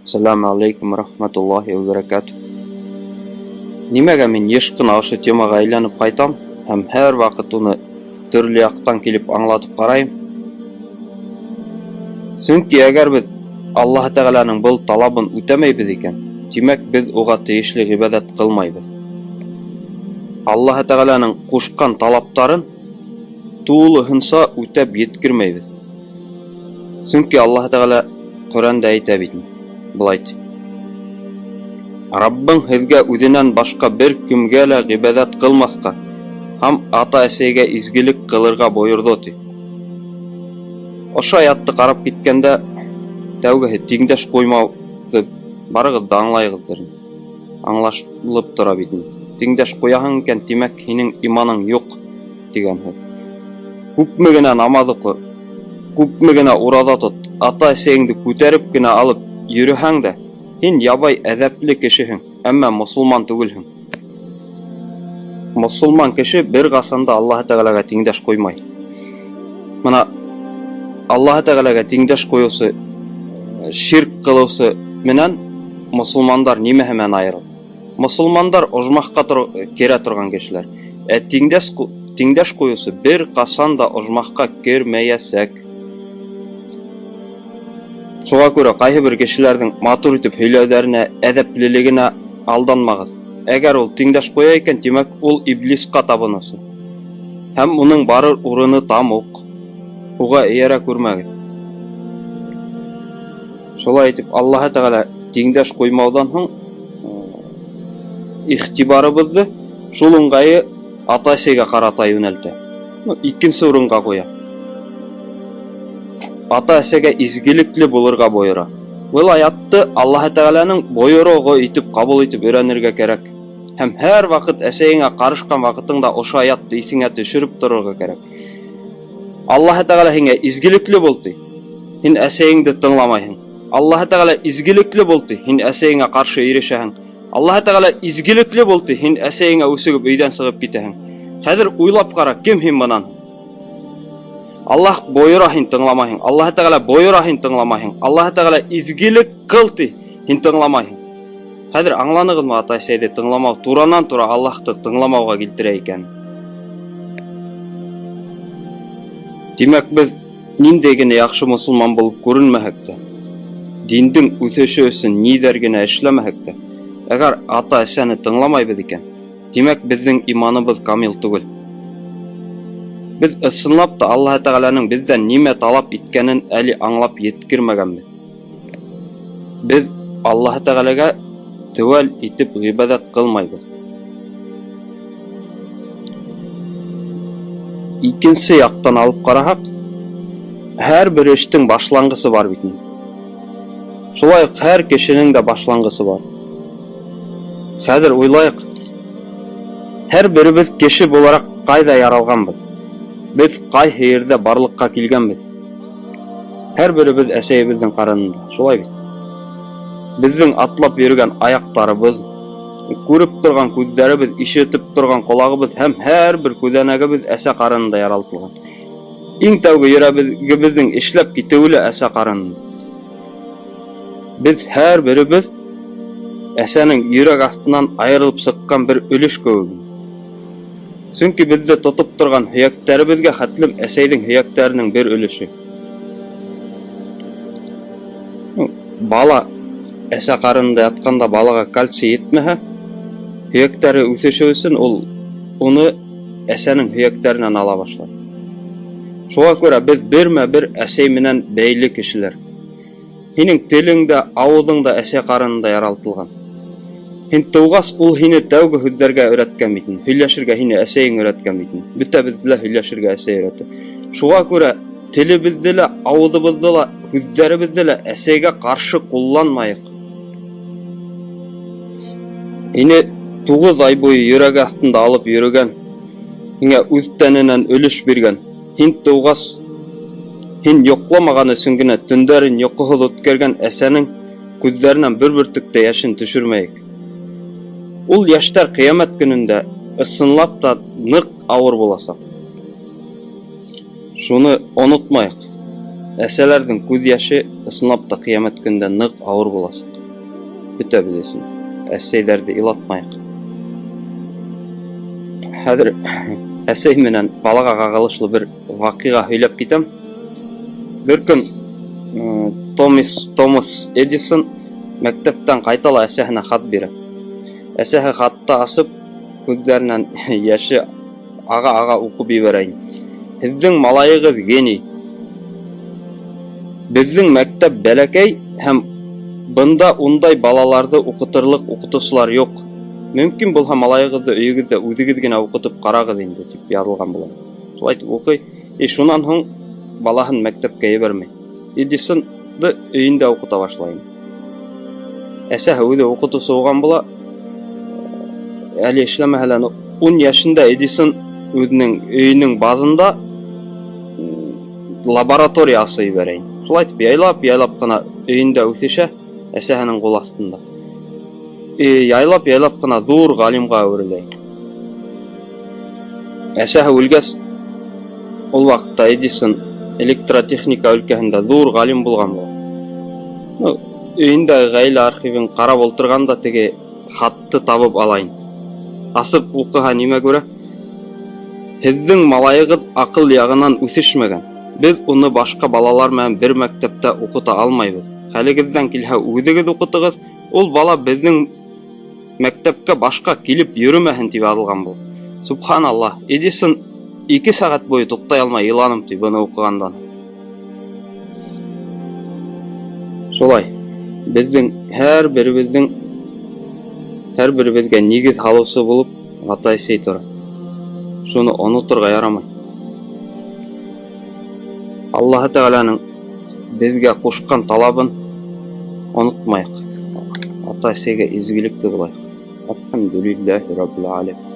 Сәләм алейкум рахматуллахи ва баракатуh. Нимәгә мин йыш ҡына ошо темаға әйләнеп ҡайтам һәм һәр ваҡыт уны төрлө яҡтан килеп аңлатып ҡарайым? Сөнки әгәр беҙ Аллаһ Тәғәләнең был талабын үтәмәйбеҙ икән, тимәк, беҙ уға тейешле ғибәҙәт ҡылмайбыҙ. Аллаһ Тәғәләнең ҡушҡан талаптарын тулыһынса үтәп еткермәйбеҙ. Сөнки Аллаһ Тәғәлә Ҡөрьәндә әйтә бит, былай ти: Раббың һеҙгә үҙенән башҡа бер кемгә лә ғибәҙәт ҡылмаҫҡа һәм ата-әсәйгә изгелек ҡылырға бойорҙо, ти. Ошо аятты ҡарап киткәндә, тәүгеһе тиңдәш ҡуймауҙы барығыҙ ҙа аңлайығыҙҙыр. Аңлашылып тора бит. Тиңдәш ҡуяһың икән, тимәк, һинең иманың юҡ тигән һүҙ. Күпме генә намаҙ уҡы, күпме генә ураҙа тот, ата-әсәйеңде күтәреп кенә алып йөрөһәң дә, һин ябай әҙәпле кешеһең, әммә мосолман түгелһең. Мосолман кеше бер ҡасан да Аллаһ Тәғәләгә тиңдәш ҡуймай. Мына Аллаһ Тәғәләгә тиңдәш ҡуйыусы, ширк ҡылыусы менән мосолмандар нимәһе менән айырыла? Мосолмандар ожмахҡа керә торған кешеләр. Ә тиңдәш ҡуйыусы бер ҡасан да ожмахҡа кермәйәсәк. Шуға күрә ҡайһы бер кешеләрҙең матур итеп һөйләүҙәренә, әҙәплелегенә алданмағыҙ. Әгәр ул тиңдәш ҡуя икән, тимәк, ул иблисҡа табыныусы. Һәм уның барыр урыны тамуҡ. Уға эйәрә күрмәгеҙ. Шулай итеп, Аллаһ Тәғәлә тиңдәш ҡуймауҙан һуң иғтибарыбыҙҙы шул ыңғайы ата-әсәйгә ҡарата йүнәлтә. Икенсе урынға ҡуя. Ата-әсәгә изгелекле булырға бойора. Был аятты Аллаһ Тәғәләнең бойороғо итеп ҡабул итеп өйрәнергә кәрәк. Һәм һәр ваҡыт әсәйеңә ҡарышҡан ваҡытыңда ошо аятты иҫеңә төшөрөп торорға кәрәк. Аллаһ Тәғәлә һиңә изгелекле бул ти. Һин әсәйеңде тыңламайһың. Аллаһ Тәғәлә изгелекле бул ти. Һин әсәйеңә ҡаршы ирешәһең. Аллаһ Тәғәлә изгелекле бул ти. Һин әсәйеңә үсегеп өйҙән сығып китәһең. Хәҙер уйлап ҡара, кем һин бынан? Аллаһ бойора, һин тыңламайһың. Аллаһ Тәғәлә бойора, һин тыңламайһың. Аллаһ Тәғәлә изгелек ҡыл ти, һин тыңламайһың. Хәҙер аңланығыҙмы, ата-әсәйҙе тыңламау туранан-тура Аллаһты тыңламауға килтерә икән? Тимәк, беҙ ниндәй генә яҡшы мосолман булып күренмәһәк тә, диндең үҫеше өсөн ниҙәр генә эшләмәһәк тә, әгәр ата-әсәне тыңламайбыҙ икән, тимәк, беҙҙең иманыбыҙ камил түгел. Беҙ ысынлап та Аллаһ Тәғәләнең беҙҙән нимә талап иткәнен әле аңлап еткермәгәнбеҙ. Беҙ Аллаһ Тәғәләгә теүәл итеп ғибәҙәт ҡылмайбыҙ. Икенсе яҡтан алып ҡараһаҡ, һәр бер эштең башланғысы бар бит инде. Шулай уҡ һәр кешенең дә башланғысы бар. Хәҙер уйлайыҡ. Һәр беребеҙ кеше булараҡ ҡайҙа яралғанбыҙ? Беҙ ҡайһы ерҙә барлыҡҡа килгәнбеҙ? Һәр беребеҙ әсәйебеҙҙең ҡарынында, шулай бит? Беҙҙең атлап йөрөгән аяҡтарыбыҙ, күреп торған күҙҙәребеҙ, ишетеп торған ҡолағыбыҙ һәм һәр бер күҙәнәгебеҙ әсә ҡарынында яралтылған. Иң тәүге йөрәгебеҙҙең эшләп китеүе лә әсә ҡарынында. Беҙ һәр беребеҙ әсәнең йөрәк аҫтынан айырылып сыҡҡан бер өлөш кеүек. Сөнки беҙҙе тотоп торған һөйәктәребеҙгә хәтлем әсәйҙең һөйәктәренең бер өлөшө. Бала әсә ҡарынында ятҡанда балаға кальций етмәһә, һөйәктәре үҫешеү өсөн ул уны әсәнең һөйәктәренән ала башлай. Шуға күрә беҙ бермә-бер әсәй менән бәйле кешеләр. Һинең телең дә, ауыҙың да әсә ҡарынында яралтылған. Һин тыуғас, ул һине тәүге һүҙҙәргә өйрәткән бит. Һөйләшергә һине әсәйең өйрәткән бит. Бөтәбеҙҙе лә һөйләшергә әсәй өйрәтә. Шуға күрә телебеҙҙе лә, ауыҙыбыҙҙы ла, һүҙҙәребеҙҙе лә әсәйгә ҡаршы ҡулланмайыҡ. Һине 9 ай буйы йөрәге аҫтында алып йөрөгән, һиңә үҙ тәненән өлөш биргән, һин тыуғас, һин йоҡламаған өсөн генә төндәрен йоҡоһоҙ үткәргән әсәнең күҙҙәренән бер бөртөк тә йәшен төшөрмәйек. Ул йәштәр ҡиәмәт көнөндә ысынлап та ныҡ ауыр буласаҡ. Шуны онотмайыҡ. Әсәләрҙең күҙ йәше ысынлап та ҡиәмәт көнөндә ныҡ ауыр буласаҡ. Бөтәбеҙ өсөн. Әсәйҙәрҙе илатмайыҡ. Хәҙер әсәй менән балаға ҡағылышлы бер ваҡиға һөйләп китәм. Бер көн Томис, Томас Эдисон мәктәптән ҡайта ла әсәһенә хат бирә. Әсәһе хатты асып, күҙҙәренән йәше аға-аға уҡып ебәрә. Һеҙҙең малайығыҙ гений. Беҙҙең мәктәп бәләкәй һәм бында ундай балаларҙы уҡытырлыҡ уҡытыусылар юҡ. Мөмкин булһа, малайығыҙҙы өйөгөҙҙә үҙегеҙ генә уҡытып ҡарағыҙ инде, тип яҙылған була. Шулай итеп уҡый. И шунан һуң балаһын мәктәпкә ебәрмәй. Эдисонды өйөндә уҡыта башлай. Әсәһе үҙе уҡытыусы булған була. Әле эшләмәһә лә, 10 йәшендә Эдисон үҙенең өйөнөң баҙында лаборатория асып ебәрә. Шулай итеп яйлап-яйлап ҡына өйөндә үҫешә, әсәһенең ҡул аҫтында. И яйлап-яйлап ҡына ҙур ғалимға әүерелә. Әсәһе үлгәс, ул ваҡытта Эдисон электротехника өлкәһендә ҙур ғалим булған була. Ну, өйөндә ғаилә архивын ҡарап ултырғанда теге хатты табып алайын. Асып уҡыһа, нимә күрә? Һеҙҙең малайығыҙ аҡыл яғынан үҫешмәгән. Беҙ уны башҡа балалар менән бер мәктәптә уҡыта алмайбыҙ. Хәлегеҙҙән килһә, үҙегеҙ уҡытығыҙ. Ул бала беҙҙең мәктәпкә башҡа килеп йөрөмәһен, тип яҙылған була. Субханаллаһ, Эдисон 2 сәғәт буйы туҡтай алмай иланым, ти, быны уҡығандан. Шулай, беҙҙең һәр беребеҙҙең, һәр беребеҙгә нигеҙ һалыусы булып атай-әсәй тора. Шуны оноторға ярамай. Аллаһы Тәғәләнең беҙгә ҡушҡан талабын онотмайыҡ. Атай-әсәйгә изгелекле булайыҡ. Әлхәмдүлилләһи раббил аләмин.